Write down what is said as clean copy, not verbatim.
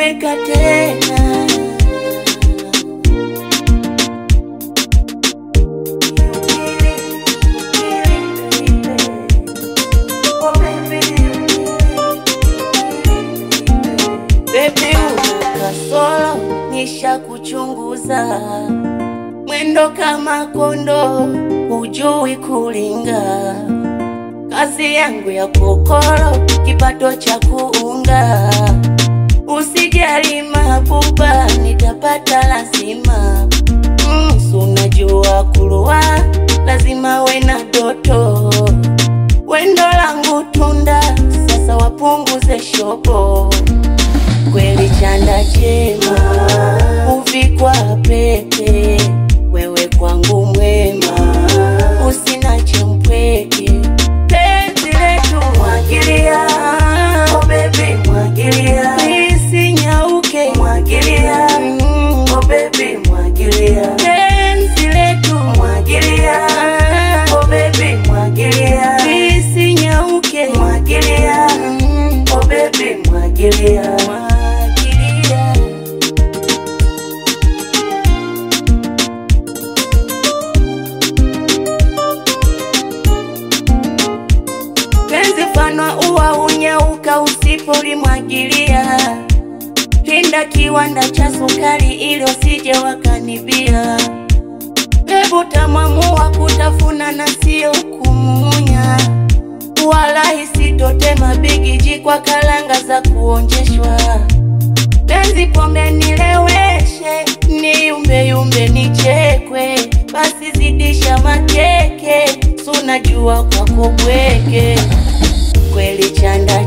Weka tena. Baby unakasolo nisha kuchunguza, mwendo kama kondo hujui kulinga. Kazi yangu ya kokoro kipato cha kuunga, usijali mabuba nitapata lazima. Unajua kuruwa lazima we na doto, wendo langu tunda sasa wapunguze shopo. Kweli chanda chema uvikwa pete, wewe kwangu mwema usinache mpweke. Penzi letu mwagilia, oh baby mwagilia, isinyauke mwagilia, oh baby mwagilia. Penzi letu mwagilia, oh baby mwagilia, isinyauke mwagilia, oh baby mwagilia. Penzi fanwa uwa unyauka usipolimwagilia, pinda kiwanda cha sukari ili usije wakanibia. Hebu tamamua kutafuna na sio kumumunya, wala isitotema bigiji kwa kalanga za kuonjeshwa. Penzi pombe nileweshe, niumbe yumbe nichekwe, basi zidisha makeke sunajua kwako bweke. Kweli chanda